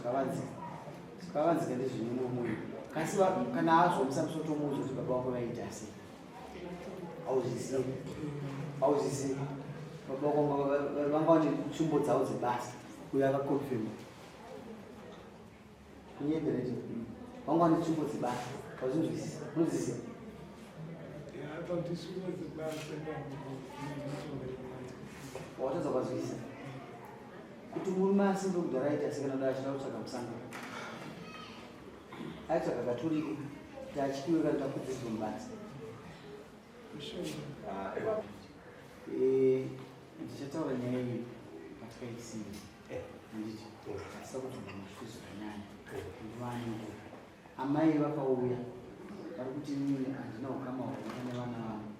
Zvakavanzika. Zvakavanzika ndezvenyu murume uyu. Kasi kana azomisa musoro tomuudza kuti baba vako vaiita sei. Hauzvizivi. Hauzvizivi. Baba vako vanga vane tsvimbo dzavo dzebasa. Uyo akakonfirma. Kunyepera icho. Vanga vane tsvimbo dzebasa. Hauzvinzwisisa. Unozviziva. Watadza kwanzwisisa. Kuti murume asimbe kudhara aita sei kana achida kutsvaga musango. Aitsvaga katurike kuti atyiwe kana takudzidzwa mubasa. Eh, ndichataura nyaya iyi patikaisiya. Handiti? Hatisa kuti munhu zvakanyanya. Nguva nenguva. Amai vakauya vari kuti inini handina ukama hwakanaka nevana vangu.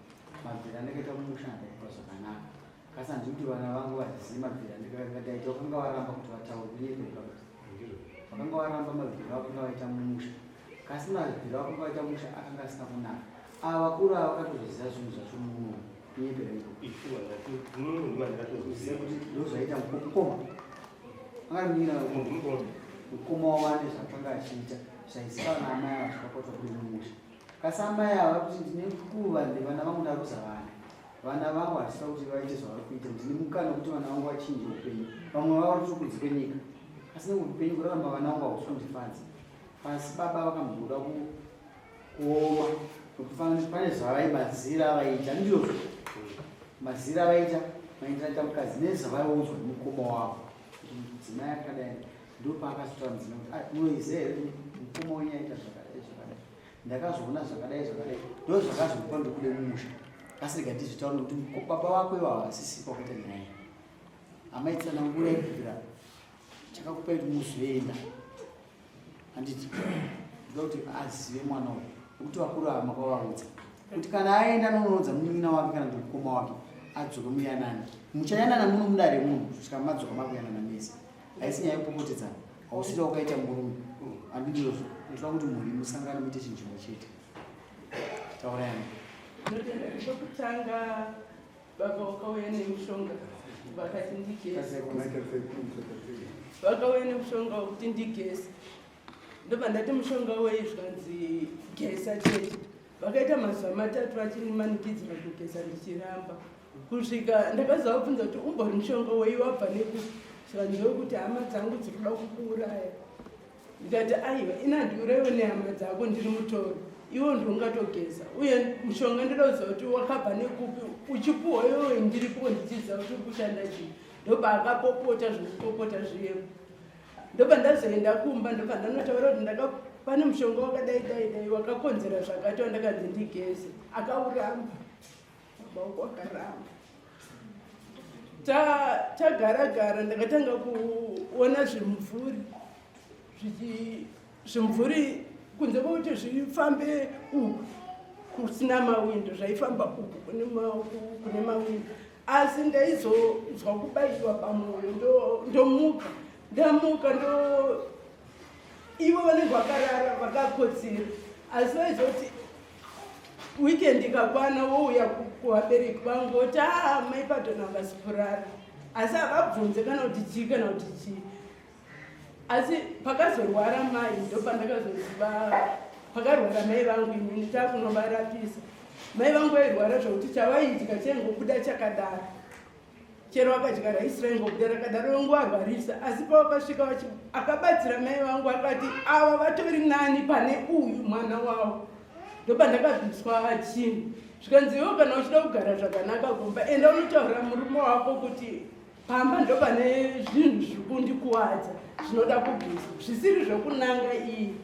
Mabvira andakaita mumusha handaipa zvakanaka. Kasi handii kuti vana vangu vazive mabvira andakanga ndaita vakanga varamba kuti vataure kunyepa baba. Vakanga varamba mabvira vakanga vaita mumusha. Kasi mabvira vakanga vaita mumusha akanga asina kunaka. Ava vakuru ava vakatozoziva zvinhu zvacho muno. Kunyepera iko. Kuziva kuti ndozvaita mukoma. Anga mukoma. Mukoma wavo ane zvakanga achiita zvaiziva naamai ava zvakapotwa kuri mumusha. Kasi amai ava kuti ndine kuva nevana vangu ndaruza vana. Vana vangu handisida kuti vaite zvavari kuita. Ndine mukana wekuti vana vangu vachinje upenyu. Vamwe vavo vari kunze kwenyika. Asi nekuti upenyu kurarama vana vangu hausi kundifadza. Asi baba vakamboda kuoma nokuti pane zvavai mazira avaiita ndizvozvo. Mazira avaiita maenderana mukadzi nezvavaiudzwa nemukoma wavo. Kuti mudzimai akadai ndopaakazotaura mudzimai kuti ah, munoiziva here mukoma wenyu aita zvakadai zvakadai. Ndakazoona zvakadai zvakadai ndozvakazomupa ndokude mumusha asi rega ndizvitaure nekuti baba vako ivo havasisi kwakaita nyaya iyi amai tsanangurai kubvira chakakupai kuti muzoenda handiti ndoda kuti azive mwana uyu nekuti vakuru ava makavaudza kuti kana aenda anonoudza munin'ina wake kana kuti mukoma wake adzoke muyanani muchayanana muno mudare muno kusvika madzoka makuyanana mese haisi nyaya yekupopotedzana hausita wakaita murume handindizvozvo ndoda kuti mhuri musangane muite chinhu chimwe chete taura yangu chokutanga baba wakauya nemushonga vakati ndigeze vakauya nemushonga wekuti ndigeze ndobva ndati mushonga wei zvikanzi gesa chete vakaita mazuva matatu vachindimanikidzira kugeza ndichiramba kusvika ndakazovabvunza kuti umbori mushonga wei wabva nekupi zvikanzi wekuti hama dzangu dziri kuda kukuuraya ndikati aiwa ini handiuraiwe nehama dzako ndiri mutoro iwo ndiungatogeza uye mushonga ndoda kuziva kuti wakabva nekupi uchipuhwa iwewe ndiripo ndichiziva kuti uri kushanda chii ndopaakapopota zvekupopota zviyepo ndobva ndazoenda kumba ndobva ndanotaura kuti ndaka pane mushonga wakadai dai dai wakakonzera zvakati wandakanzi ndigeze akauramba baba wangu akaramba tagara gara ndakatanga kuona zvimvuri zvimvuri kunze kwekuti zvifambe uku kusina mawindo zvaifamba uku kune mawindo asi ndaizonzwa kubaiwa pamwoyo ndomuka ndamuka ndo ivo vanenge vakarara vakakotsira asi vaizoti weekend ikakwana wouya kuvabereki vangu voti aa ah, mai padona havasi kurara asi havabvunze kana kuti chii kana kuti chii asi pakazorwara mai ndopandakazoziva pakarwara mai vangu inini takunovarapisa mai vangu vairwara zvokuti chavaidya chaingobuda chakadaro chero akadya raisi raingobuda rakadaro rongoarwarisa asi pavakasvika akabatsira mai vangu akati ava vatori nani pane uyu mwana wavo ndopandakabviswa chinhu zvikanzi iwe kana uchida kugara zvakanaka kumba enda unotaurira murume wako kuti pamba ndopane zvinhu zviri kundikuwadza zvinoda kubviswa zvisiri zvokunanga iyi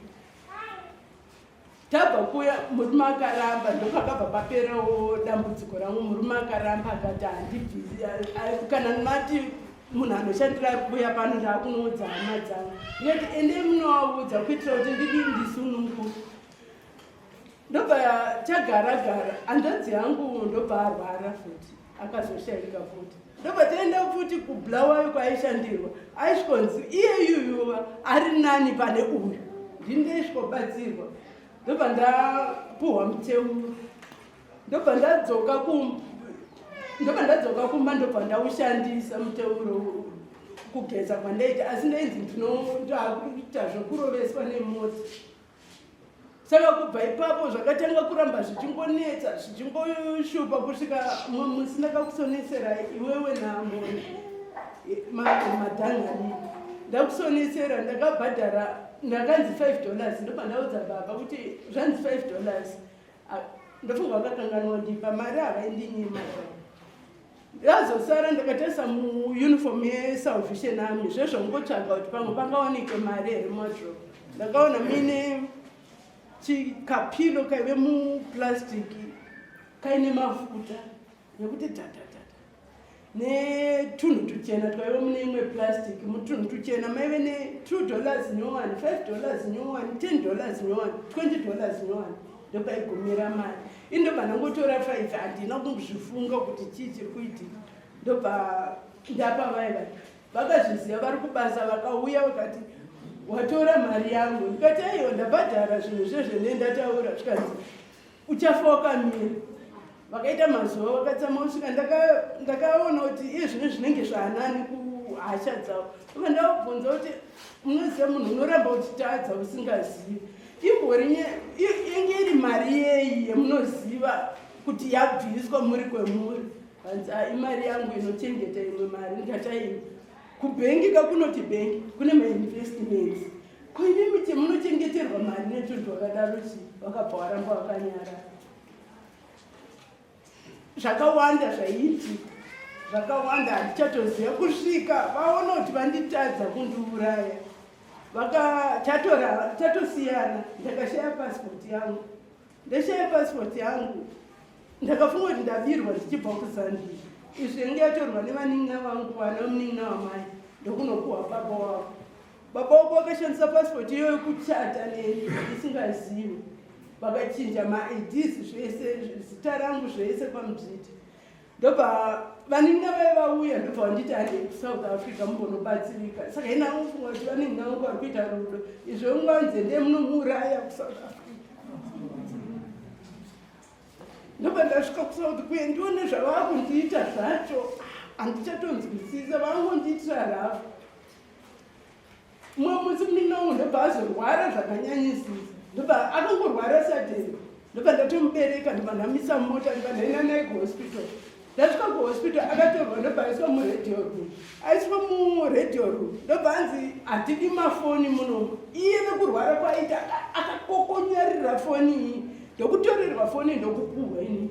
tabva kuya murume akaramba ndopakabva paperawo dambudziko rangu murume akaramba akati handibvisi kana mati munhu anoshandira ari kuuya pano ndaakunoudza hama dzangu ndikati endei munovaudza kuitira kuti ndidii ndisununguke ndobva tagara gara hanzvadzi yangu ndobva arwara futi akazoshaika futi ndobva taenda futi kubulawayo kwaaishandirwa aisvikonzi iye yuyuva ari nani pane uyu ndini ndaisvikobatsirwa ndobva ndapuhwa muteuro ndobva ndadzoka kumba ndobva ndadzoka kumba ndobva ndaushandisa muteuro kugeza kwandaita asi ndainzi ndinoita zvekuroveswa nemota. Saka kubva ipapo zvakatanga kuramba zvichingonetsa zvichingoshupa kusvika mumwe musi ndakakusonesera iwewe namoni madhangani ndakusonesera ndakabhadhara ndakanzi $5 ndobva ndaudza baba kuti zvanzi $5 ndofunga vakakanganwa ndipa mari havaindinyima zvavo. Ndazosara ndakatarisa muuniform yeSalvation Army zvezvongotsvaga kuti pamwe pangawanike mari here muwardrobe. Ndakaona muine chikapilo kaive muplastic kaine mafuta nekuti tatatata netunhu tuchena twaive mune imwe plastic. Mutunhu tuchena maive ne $2 nyowani, $5 nyowani, $10 nyowani, $20 nyowani. Ndopaigumira mari ini ndobva ndangotora 5 handina kuzvifunga kuti chii chiri kuitika. Ndobva ndapa vai vai vakazviziva vari kubasa vakauya vakati watora mari yangu. Ndikati aiwa ndabhadhara zvinhu zvezve nendataura. Zvikanzi uchafa wakamira. Vakaita mazuva vakatsama kusvika ndakaona kuti iye zvino zvinenge zvaanani kuhasha dzavo. Ndobva ndavabvunza kuti munoziva munhu unoramba uchitadza usingazivi imbori inge iri mari yeyi yemunoziva kuti yabviswa muri kwemuri. Hanzi imari yangu inochengeta imwe mari. Ndikati aiwa kubhengi kakunoti bhengi kune mainvestments ko imimi chemunochengeterwa mari netunhu twakadaro chii? Vakabva varamba vakanyarara. Zvakawanda zvaiitika zvakawanda handichatoziva kusvika vaona kuti vanditadza kundiuraya. Tatosiyana ndakashaya pasipoti yangu. Ndashaya pasipoti yangu ndakafunga kuti ndabirwa ndichibva kuZambia. Izvi yange yatorwa nevanin'ina vangu vana munin'ina wamai ndokunopuhwa baba wavo. Baba wavo vakashandisa pasipoti iyoyo kuchata neni ndisingazivi. Vakachinja maIDs zvese zita rangu zvese kwaMudzviti. Ndobva vanin'ina vaiva vauya ndobva vanditi handei kuSouth Africa mumbonobatsirika. Saka ina angofunga kuti vanin'ina vangu vari kuita rudo. Izvo unganzi ndee munomuuraya kuSouth Africa. Ndobva ndasvika kuSouth kuye ndione zvavakundiita zvacho handichatonzwisisa vangondiitira rafu. Mumwe musi munin'ina wangu ndobva azorwara zvakanyanyisisa. Ndobva akangorwara suddenly. Ndobva ndatomubereka ndobva ndamisa mumota ndobva ndaenda naye kuhospital. Ndasvika kuhospital akatorwa ndobva aiswa muradio room. Aiswa muradio room ndobva anzi hatidi mafoni muno. Iye nekurwara kwaaita akakokonyarira foni iyi ndokutorerwa foni ndokupuhwa ini.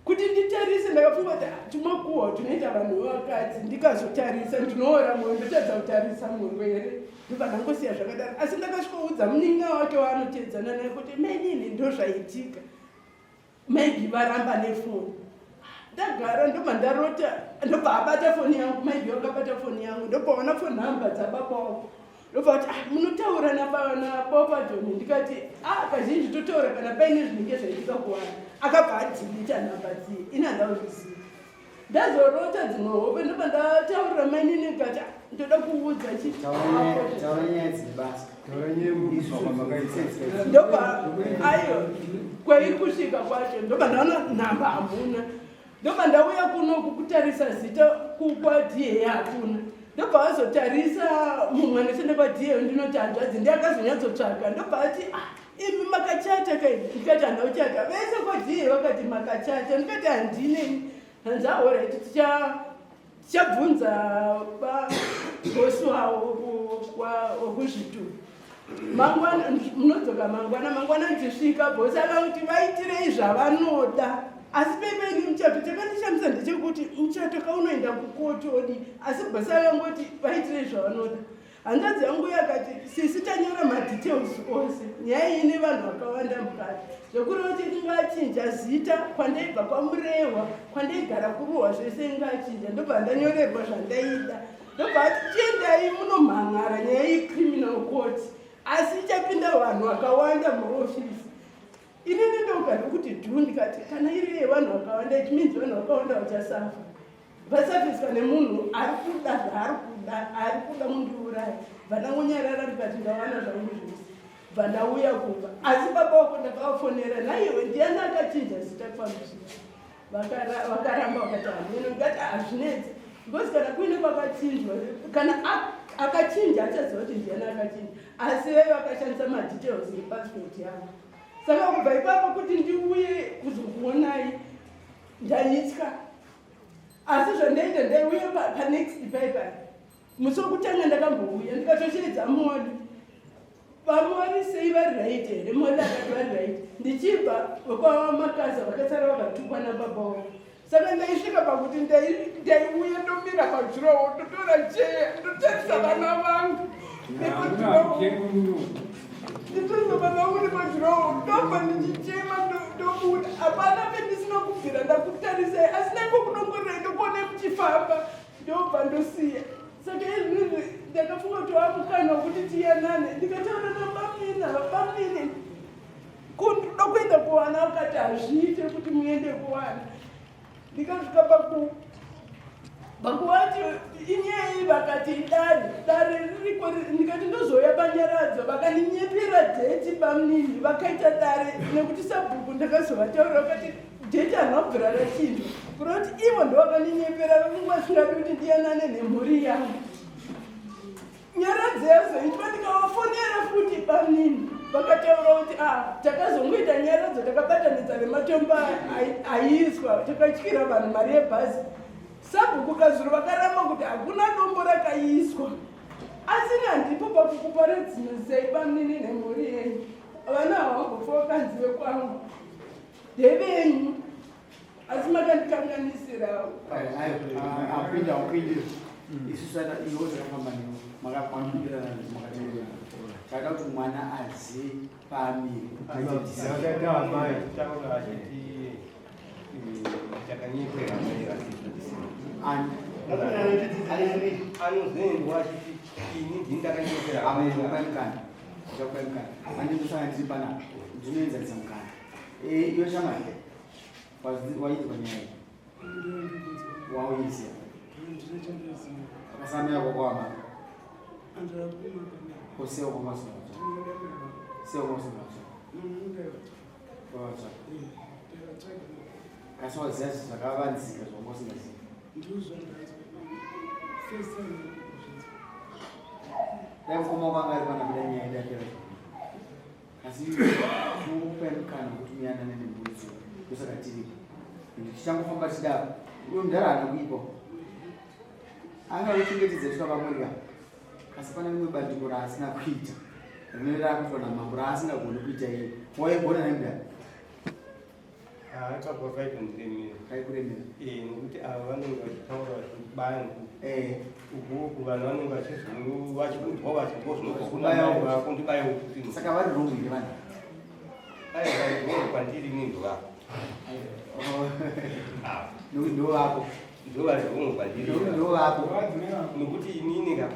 Kuti nditarise ndakafunga kuti tumakuhwa tunoita vanhu vevakadzi ndikazotarisa ndinoora mwoyo ndotadza kutarisa murwere ndobva ndangosiya zvakadaro. Asi ndakasvikoudza munin'ina wake waanotedzana naye kuti mainini ndozvaitika maybe varamba nefoni. Ndagara ndobva ndarota ndobva abata foni yangu maybe vakabata foni yangu ndobvaona foni nhamba dzababa wako. Ndobva kuti munotaura naBaba John. Ndikati kazhinji totaura kana paine zvinenge zvaitika kuvanhu. Akabva adhilita nhamba dziye ini handauzviziva. Ndazorota dzimwe hope ndobva ndataurira mainini ndikati ndoda kuudza chi Taura nyaya dzine basa. Ndobva ayo kwairi kusvika kwacho ndobva ndaona nhamba hamuna. Ndobva ndauya kuno kukutarisa zita kwaDA hakuna. Ndobva vazotarisa mumwe anoshanda kwaDA ndinoti hanzvadzi ndiye akazonyatsotsvaga. Ndobva ati imi makachata kai? Ndikati handina kuchata. Vese kwaDA vakati makachata. Ndikati handine. Hanzi alright tichabvunza bosi wavo wekuzvituru. Mangwana munodzoka mangwana mangwana ndichisvika bosi akakuti vaitirei zvavanoda. Asi pepeini muchato chakandishamisa ndechekuti muchato kaunoenda kukotodi asi bosi akangoti vaitirei zvavanoda. Hanzvadzi yangu yakati sisi tanyora madetails ose nyaya iyi ine vanhu vakawanda mukati zvekureva kuti ndingachinja zita kwandaibva kwaMurehwa kwandaigara kuRuwa zvese ingachinja. Ndobva ndanyorerwa zvandaida. Ndobva ati chiendai munomhan'ara nyaya yecriminal court asi ichapinda vanhu vakawanda muofisi. Inini ndoga ndokuti dhu ndikati kana iri yevanhu vakawanda it means vanhu vakawanda vachasafa. Vasafiswa nemunhu ari kuda zvaari kuda ari kuda mundiuraya. Bva ndangonyarara ndikati ndawana zvangu zvese. Bva ndauya kumba. Asi baba wako ndakavafonera naiwe ndiani akachinja zita kwaMuzviti. Vakaramba vakati hameno ndikati hazvinetsi. Because kana kuine kwakachinjwa, kana akachinja achaziva kuti ndiani akachinja, asi vaive vakashandisa madetails epassport yangu. Saka kubva ipapo kuti ndiuye kuzokuonai ndaitya, asi zvandaita ndaiuya panext paipai. Musi wekutanga ndakambouya ndikatosheedza Moli, vamori sei vari right here? Moli akati vari right. Ndichibva vekwaMakaza vakasara vakatukwa nababa wavo. Saka ndaisvika pakuti ndaiuya ndomira padurawall, ndotora cheya, ndotarisa vana vangu nepadurawall, nditorisa vana vangu nepadurawall, ndobva ndichichema, ndobuda. Hapana pendisina kubvira ndakutarisai, asi ndaingokudongorera, ndokuonai muchifamba, ndobva ndosiya. Saka izvizvi ndakafunga kuti wamukana wekuti tiyanane. Ndikataura nabamnini, bamnini kundoda kuenda kuwana, akati hazviite kuti muende kuwana. Ndikasvika pakuwati inyaya, vakati dare, dare ririko. Ndikati ndozouya panyaradzo. Vakaninyepera date bamnini, vakaita dare nekuti sabhuku ndakazovataurira, vakati date harina kubvira rachinjwa, kureva kuti ivo ndo vakaninyepera, vanenge vasingadi kuti ndiyanane nemhuri yangu. Nyaradzo yazoitwa, ndikavafonera futi bamnini, vakataura kuti a takazongoita nyaradzo, takabatanidza nematombo aiiswa, takatyira vanhu mari yebhazi. Sabhuku kazuro vakaramba kuti hakuna dombo rakaiswa. Asi handipo pakukuparadzisai bamnini nemhuri yenyu. Vana havambofa vakanzive kwangu, ndevenyu, asi makandikanganisirawo. Apinda upinde, isu saka iwo takafamba newo, makapindirana, makateerana, taka kuti mwana azive paamire. Zvakaita amai taura achiti takanyepera amai vake. Ani? Anozoendwa achiti ini ndini ndakanyepera amai Ndichakupai vake. mukana, ndichakupai mukana. Andindosanga ndiri panapa, ndinoenzanisa mukana. Iwe shamwari, wainzwa nyaya iyi, wauiziva? Akasamira kwakwama kosewa kwamasunga, sewa kwamasunga, wawatsvaka, kasi waziva zvakavanzika zvawanga usingazivi? Dai mukoma wako anga ari panapa, dai nyaya idapera zvakanaka. Asi tinongokupai mukana wekuti muyanane nemhuri dzenyu, ndosaka tiripo. Ende tichangofamba tidaro, uyo mudhara haana kuipa, anga kuchengetedza kusvika pamuri ka, asi pane rimwe bandiko raasina kuita, rinenge raakuitwa namambo, raasingagoni kuita iye. Waigona nemudhara? Ipapo vaikondiremera. Kaikuremera? Nokuti ava vanenge vachitaura vachibaya uku, vanhu vanenge vachiudzwa, vachinzwa zvinobva kuna mai vako, ndibaye uku. Saka vari wrong here vanhu? Aiwa, vari wrong kwandiri ini, ndovako. Nokuti ndo vako. Ndo vari wrong kwandiri. Nokuti ndo vako. Nokuti inini ka,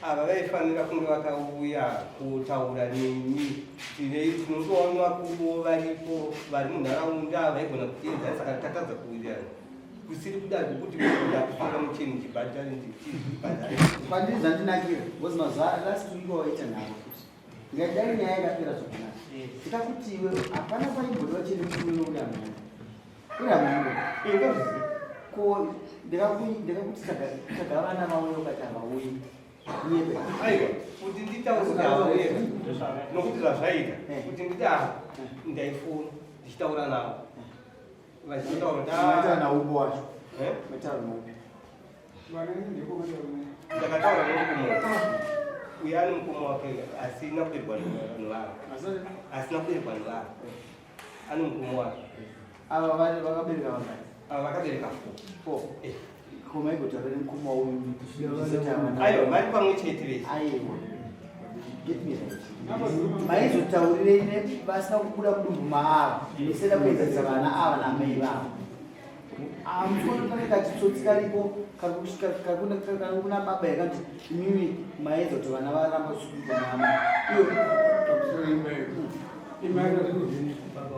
ava vaifanira kunge vakauya kutaura neni. Tinongoona vakuru varipo vari munharaunda, vaigona kutienzanisa kana tatadza kuwirirana, kusiri kuda zvekuti ndakufunga mucheni chibhadhare, ndichibhadhare. Kwandiri zvandinakira because mazuva last week waita nharo futi, ndikati nyaya yakapera zvakanaka, ndikakuti iwe hapana paimbodiwa chene murume uri amai, uri amai. Ndozviziva. Ko ndikakuti tsvaga vana vauye, ukati havauyi, nyepe. Aiwa, kuti nditaure kuti havauye, nokuti zvazvaita kuti nditi ava ndaifona ndichitaura navo, vachitaura kuti Maitaura naupo wacho? Eh? Maitaura naupo? Ndakataura nomukoma uyo, ane mukoma wake asina kuberekwa nevanhu, asina kuberekwa nevanhu, ane mukoma wake. Ava vakabereka vangani? Ava vakabereka four. Four. Eh. Koma igotaura nemukoma uyu. Aiwa, vari pamwe chete vese. Aiwa, get me right, maizotaurirei vasina kubuda mudumbu maava, museda kuenzanisa vana ava namai vavo? Amuoni pane kachitsotsi karipo kari kuna baba yakati imimi maedza kuti vana varamba kuita nama iyo?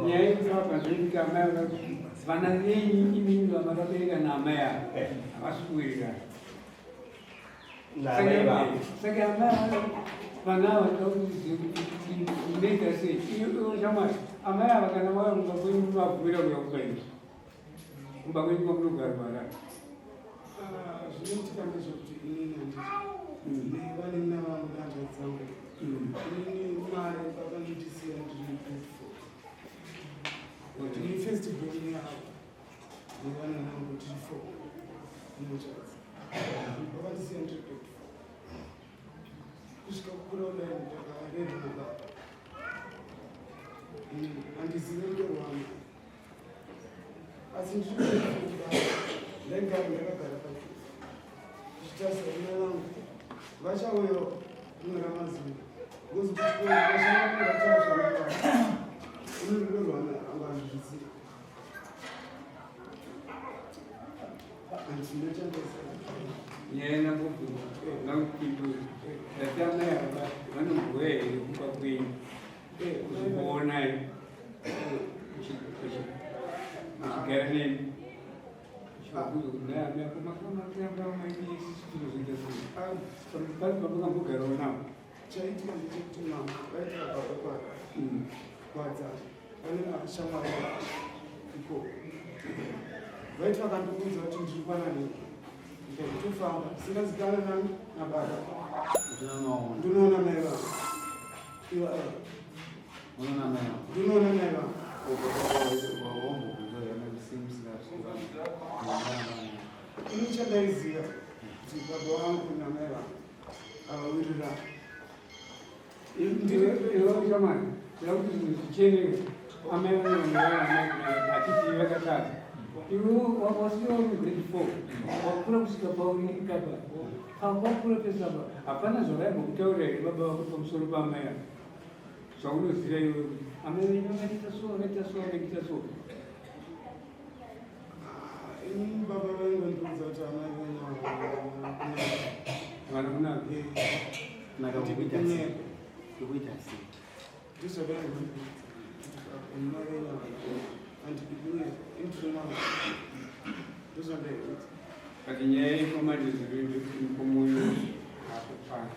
Nyaya yekutaura ndeyekuti amai vakati vana venyu imimi vamakabereka naamai ava havasi kuwirirana. Namai vavo. Saka amai ava, vana ava toda kuti munoita sei? Iwe shamwari, amai ava kana vauya kumba kwenyu, munovabvumira kuuya kumba kwenyu? Kumba kwenyu kwamunogara marara. Zvinoitika ndezvekuti inini handiti nevanina vangu nehanzvadzi dzangu, inini mai vakandisiya ndiri grade 4. Ndiri first born yavo nevanina vangu, tiri four nehanzvadzi. Vakandisiya ndiri grade 4 kusvika kukura kudai, ndakarerwa nababa. Handizive rudo rwangu, asi ndiri ndaigara ndakagara pachofa ndichitarisa mai vangu vachauya rimwe ramazuva, because kuchikoro vachava zvamai vangu. Ine rudo rwamai vangu handizvizivi, handina chandaziva. Nyaya ndambobvunza ngakupindura. Ndati amai ava vanombouya here kumba kwenyu kuzomboonai, muchigara nemi, uchivabvunza kuti nhai amai ako makamapiramba maini, isusu tinozoita sei? Pari pamakambogarawo navo? Chaitika ndechekuti mama vaiti vababa kwadza pane mashamwari ikoko, vaiti vakandiudza kuti ndiri kwananei, ndikatofamba singazikana nani nababa, ndinoona mai vangu ivo ava, ndinoona mai vangu. Ini chandaiziva kuti baba vangu namai vangu avawirirana. Iwe shamwari, kuda kuti zvinhu zvicheneke, amai vanonaa achiti vakatadza. Iwe wasiwa uri grade 4, wakura kusvika pauri ikapa, wakura pese apa, hapana zvavaimbokutaurira here baba vako pamusoro paamai ava zvaunoziva iwe, kuti amai venyu vakaita so, vakaita so, vakaita so? Ini baba vangu vandiudza kuti amai venyu vana kunaka. Naka kuita sei? Kuita sei? Ndizvavaingondiudza kuti amai venyu handidi kunyepa, indiri mwana, ndozvandaiudza. But nyaya yekomanje zvekuti mukomoyo akupana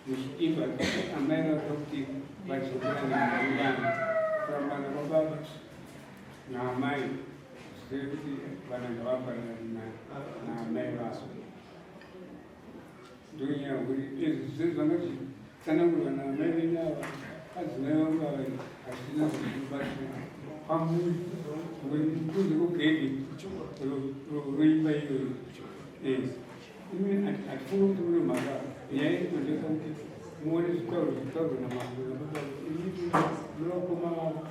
muchiimba, amai vaka kuti vadzokerane muungano, kurambana kwababa naamai zvireve kuti vana ngavafanana naamai vavo. Ndonyaya kuti izvi zve zvanga zvitsanangurwa naamai venyu ava, adzimai vangu ava, hazvina kubatsira pamuri kunze kwegedhi roimba iyoyo. Yes, imi hatifungi kuti mune mhaka. Nyaya iri kundeka kuti muone zvitauro zvitaurwa namambo nababa, imi munovakoma vavo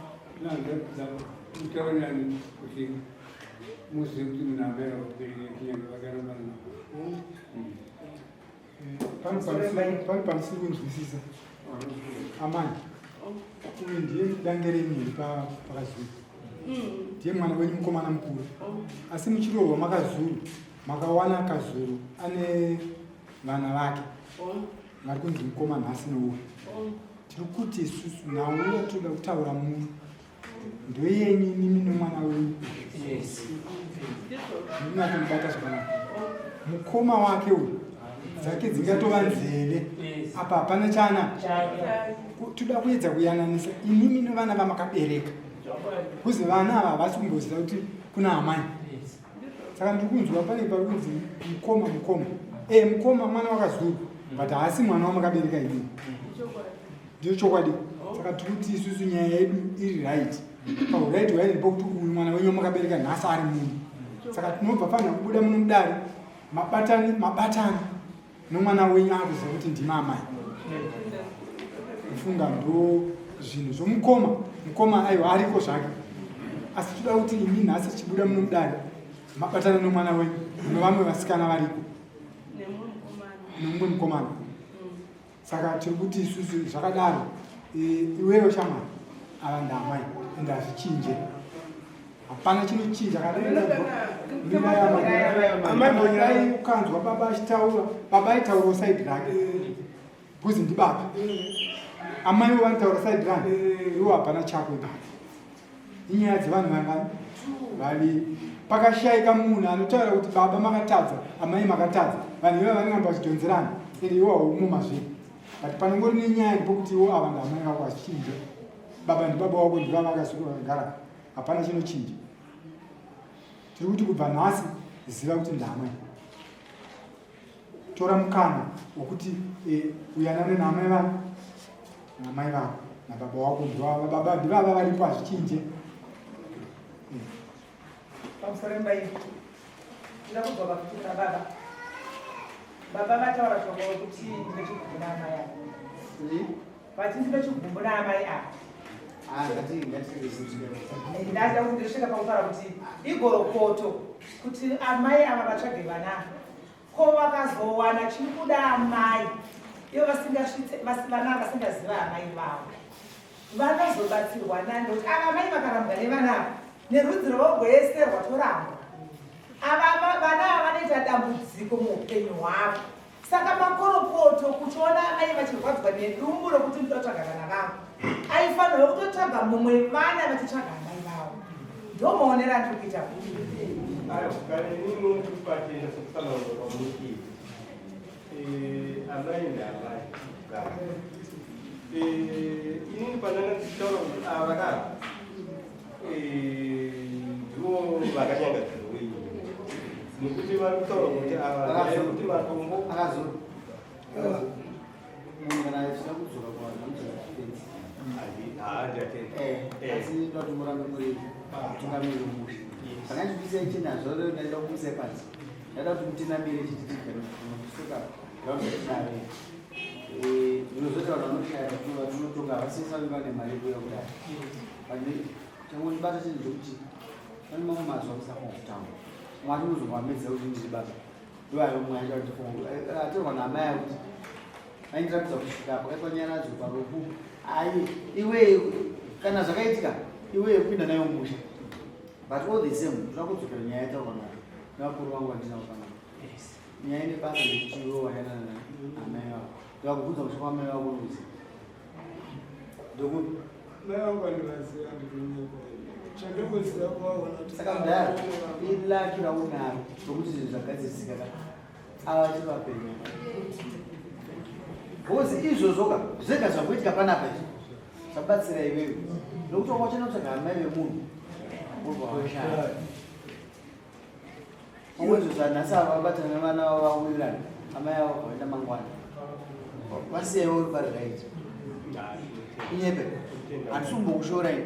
nehanzvadzi dzavo, mutaurirani kuti muzive kuti munhu amai vakubereka kunyange vakarambana navo. Pari pamusiri kunzwisisa, amai, uyu ndiye dange renyu here pakazuru? Ndiye mwana wenyu mukomana mukuru, asi muchiroorwa makazuru makawana Kazuru ane vana vake vari kunzi mukoma nhasi nouyu. Tiri kuti isusu nhau yatoda kutaura muno ndoyenyu nimi nomwana wenyu. Munatomubata zvakanaka mukoma wake uyu, dzake dzingatova nzeve apa hapana chana. Toda kuedza kuyananisa imimi nevana vamakabereka, kuzi vana ava havasi kumboziva kuti kuna amai. Saka ndiri kunzwa pane pari kunzi mukoma, mukoma, mukoma mwana wakazuru, but haasi mwana wamakabereka imimi, ndiyo chokwadi. Saka tiri kuti isusu nyaya yedu iri right pauright hwairi pokuti uyu mwana wenyu wamakabereka nhasi ari muno. Saka tinobva fanira kubuda muno mudare mabatani mabatana nomwana wenyu akuziva kuti ndima amai. Kufunga ndo zvinhu zvomukoma. Mukoma aiwa ariko zvake, asi toda kuti imi nhasi tichibuda muno mudare mabatana nomwana wenyu nevamwe vasikana variko nemumwe mukomana. Saka tiri kuti isusu zvakadaro, iwewe shamwari, ava ndamai ende hazvichinje, hapana chinochinja. Kanai ukanzwa baba achitaura, baba aitaurawo side rake because ndibaba. Amaiwo vanotaura side rake, iwo hapana chako ipapo. Inyaya dzevanhu vangani? Vaviri. Pakashayika munhu anotaura kuti baba makatadza, amai makatadza, vanhu ivava vanoramba vachidhonzerana, ende iwo haumo mazviri. But panongori nenyaya ndipokuti iwo ava ndamai vako, hazvichinje. Baba ndibaba wako, ndivava vakasuka vakagara, hapana chinochinja. Tiri kuti kubva nhasi ziva kuti ndamai. Tora mukana wekuti eh, uyanane naamai vako naamai vako nababa wako ndivava baba ndivava varipo hazvichinje. Eh. Pamusoro imba iyi ndinoda kudzoka futi kuna baba. Baba vataura shoko rokuti ndine chigumbu naamai ava. Vati ndine chigumbu naamai ava. Ah, Ndada kuti ndisvika pakutaura kuti igorokoto kuti amai ava vatsvage vana ava. Ko vakazowana chiri kuda amai ivo vasingasvitse vana vasingaziva amai vavo vanozobatsirwa nani nokuti ava amai vakarambwa nevana ava nerudzi rwavo rwese rwatorambwa ava vana ava vanoita dambudziko muupenyu hwavo saka makorokoto kuchiona amai vachirwadzwa nedumbu rokuti ndoda kutsvaga vana vangu aifanirwa kutotsvaga mumwe vana vachitsvaga amai vavo ndomaonero andiri kuita Kana inini ndikupatenda sekutsanangura kwamunoita. Eh, amai naamai kugara. Eh, inini pandanga ndichitaura kuti ava ka eh, ndivo vakanyangadzirwa ini nekuti vari kutaura kuti ava kuti matombo akazo munhu kana achida kudzoka kuvanhu anodzoka kufenzi asi ndoda kuti murambe muri mutungamiri wemusha kana chikuisai chinazvo ndaida kumuisai panze ndaida kuti mutinamire chititigare kusoka ground yatinave ndinozoti vanhu vanoshaya vatinotonga havasisa vane mari yekuuya kudai but changondibata chinhu chekuti pane mamwe mazuva kusafuna kutaura mwari unozongwamedza kuti ndiri baba ndoayo mwe acha kuti atorwa naamai akuti aindirambidza kusvika pakaitwa nyaradzo parufu ai iwe kana zvakaitika iwe yekupinda nayo musha but all the same ndoda kudzokera nyaya yataurwa nayo nevakuru vangu vandinavo panapa nyaya ine basa nekuti iwe wayanana naamai vako ndikakubvunza musha kwamai vako unoziva ndokupi Mai vangu vandivaziva ndikunyepa. Chandingoziva kuvaona kuti saka mudhara ilaki raunaro rokuti zvinhu zvagadzirisika ka ava chivapenyu because izvozvo ka zvega zvakuitika panapa izvi zvabatsira iwewe nokuti wanga uchenda kutsvaga amai vemunhu wobva washaya Pamwe izvo zvanhasi ava vabatana nevana vavo vawirirana, amai avo vakaenda mangwana. Vasiyaiwo uri pari right. Inyepe. Handisi kumbokushora ini.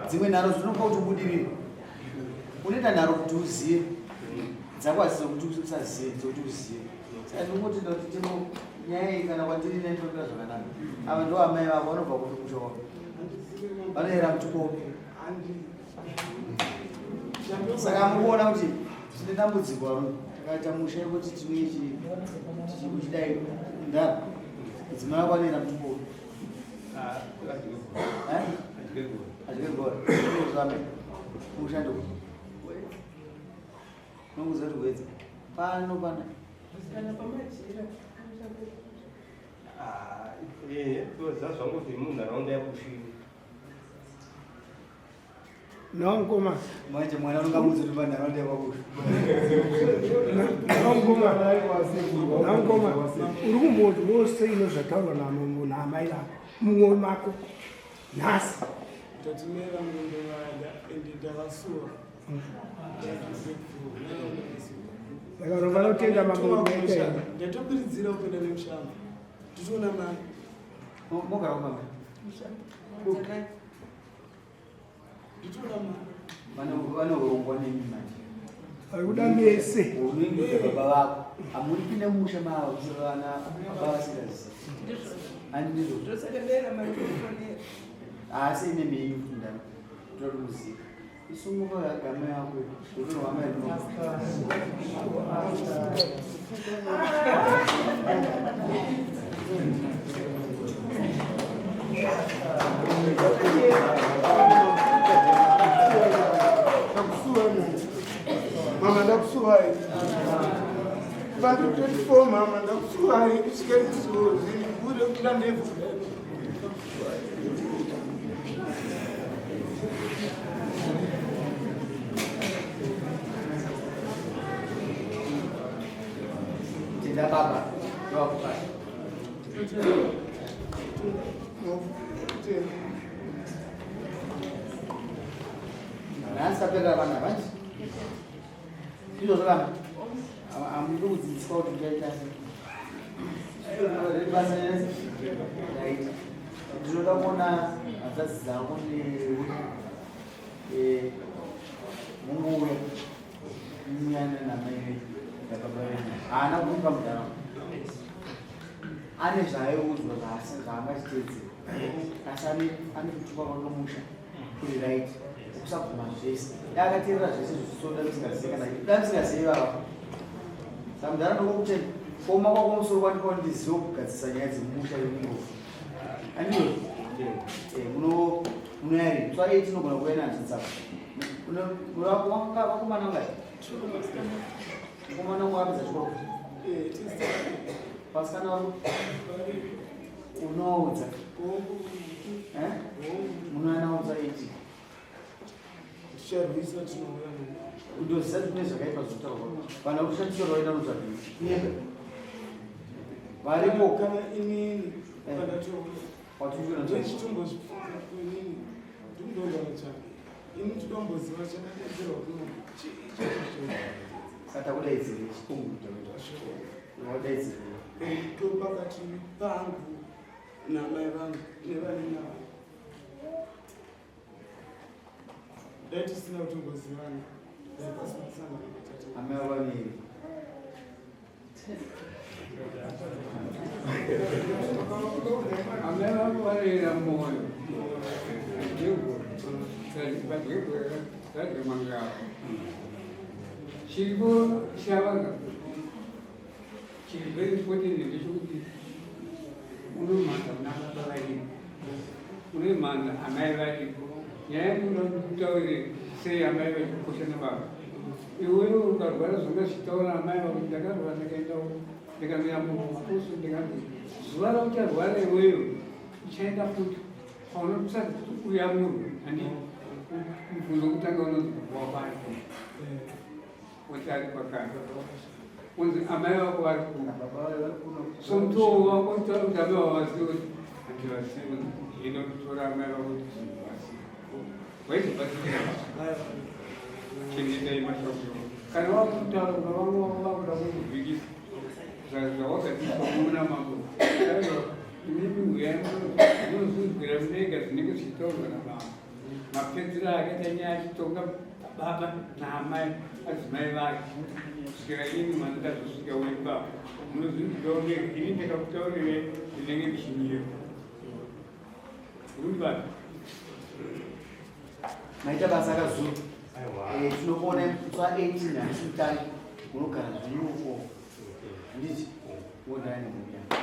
Dzimwe nharo dzinopa kuti ubudirire. Unoita nharo kuti uzive. Dzako hadzisi dzekuti usazive, dzekuti uzive. Saka ndinongoti ndoti timo nyaya iyi kana kwatiri inaitokira zvakanaka. Ava ndo amai vavo vanobva kupi musha wavo. Vanoera mutukopi. Saka mukuona kuti tine dambudziko varume takaita musha yekuti tinge tichidai ndara mudzimai wako anoenda mutukopi. Adyegora. Zvame. Musha ndo. Nonguza kuti wedza. Pano pana. Kana pamajira. Ah, eh, toziva zvangu zviri munharaunda yabushiri. No, mkoma. Manje mwana unonga mudzi kuti panharaunda yakwabushu. No, mkoma. No, mkoma. Uri kumboti wose ino zvataurwa naamai vako mumwoyo mako nhasi. Tatumai vangu ndovada ende ndavasuwa. Saka unofanira kutenda mambo kuti waita here. Ndatobiridzira kupinda nemushamba. Tichiona mai. Mogara kumba. Ndichiona mai. Vane urongwa nemi manje. Vari kuda mese. Unoinda baba vako. Hamuripi nemusha mavo vana baba vasingazivi. Handi ndizvo. Ndosaka ndairamba ndikufonera. Asi ine menyu kuti ndani. Toda kumuziva. Isunguka gama yako. Unowa mai no. Ndakusuwa mama. Mama ndakusuwai. Vantu 24 mama ndakusuwai kusvika izvozvi ure kuda ndebvu. Tenda baba. Ndowakupai. Nhasi tapera vana vanji. Ndizvozvo vana. Hamudi kudzidziswa kuti muchaita sei. Basa rese ndaita. Ndinoda kuona hanzvadzi dzako newe. Eh, mungouya munyana namai venyu nababa venyu. Haana kuipa mudhara. Ane zvaaiudzwa zvaangachiteedzera. Asi ane ane kutuka kwake musha kuri right. Kusabvuma zvese. Dai akateerera zvese zvisoda musingazivi kana dai musingazivi vava. Saka mudhara ndokokutenda. Kuoma kwako musoro kwandipa kuti ndizive kugadzirisa nyaya dzemumusha yemungofu. Andiyo? Eh, muno munoyari. So 8 tinogona kuuya nehanzvadzi dzako. Vakomana ngai? Mukomana wangu apedza chikoro. Vasikana vako? Unoudza. Eh? Munoanaudza 8. Ticharwisa tinouya Kundoziva kuti kune zvakaipa zvinotaurwa. Vanhu vakushandisa vaenda kunotsvaga kunyepa. Varipo. Kana inini pandatouya. Watuona ndichitombozvibvunza inini ndinonga vatsvage. Ini ndinomboziva chandadaidzirwa kuno. Chii chacho? Saka takudaidzirei chikungu Wadaidzirei. Rudo pakati pangu namai vangu nevanina vangu. Dai tisina kutongozivana dai pasina kusangana natata. Amai vaviri. Amai vako vanoera moyo. Vadye mangava. Chiripo chavanga chiri very important ndechekuti unomhanza kuna baba variko, unomhanza amai variko. Nyaya yekuda kuti utaure sei amai vachikosha nababa, iwewe ukarwara zvanga zvichitaura amai vako kuti ndakarwara ndakaenda ndikamira mumaposo ndikanzi zuva raucharwara iwewe uchaenda futi paunotsvaga kuti uyamurwe handi mubvunzo wekutanga unonzi wakwani woti ari kwakati unzi amai vako vari kuno so mutoo wako utaura kuti amai vavazive kuti handivazive hino kutora amai vako kuti zvivazive waizobatsira chengetai mashoko kana wakutaura kuna vamwe vako vakuda kukuvhikisa zvawakadzidziswa muna mambo imimi huyai munozvinzwira mega zvinenge zvichitaurwa namambo mapedzero akaita nyaya achitonga baba naamai adzimai vake kusvikira ini mwana ndazosvika wepapo munozvinzwirawo mega ini ndakakutaurirai ndinenge ndichinyepa urikubata Maita basa akazuru. Eh, tinokuona musi wa 18 handisi mutari unogara zvenyu uko. Handiti wodana nemhuri yako.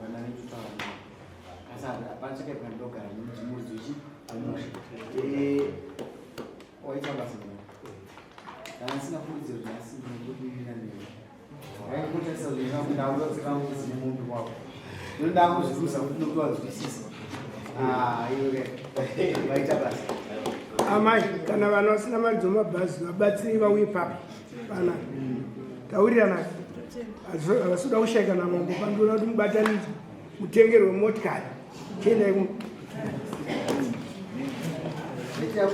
Vana vedu taura navo. Asi hapana chakaipa ndogara nemudzimudzi uchi pamusha. Eh, waita basa mwana. Kana ndisina fungidziro nhasi ndinokumirira newe. Ndaingotarisa zvinhu ndakuda kuti munhu wako. Ndinoda kuzviruza kuti ndinokuvanzwisisa. Ah, iwe vaita basa. Amai, kana vana vasina mari dzomabhazi vabatsiri vauye papi vana taurirana havasi kuda kushaika namambo pandoda kuti mubatanidze mutengerwe motikari chiendai kuno. Ndaita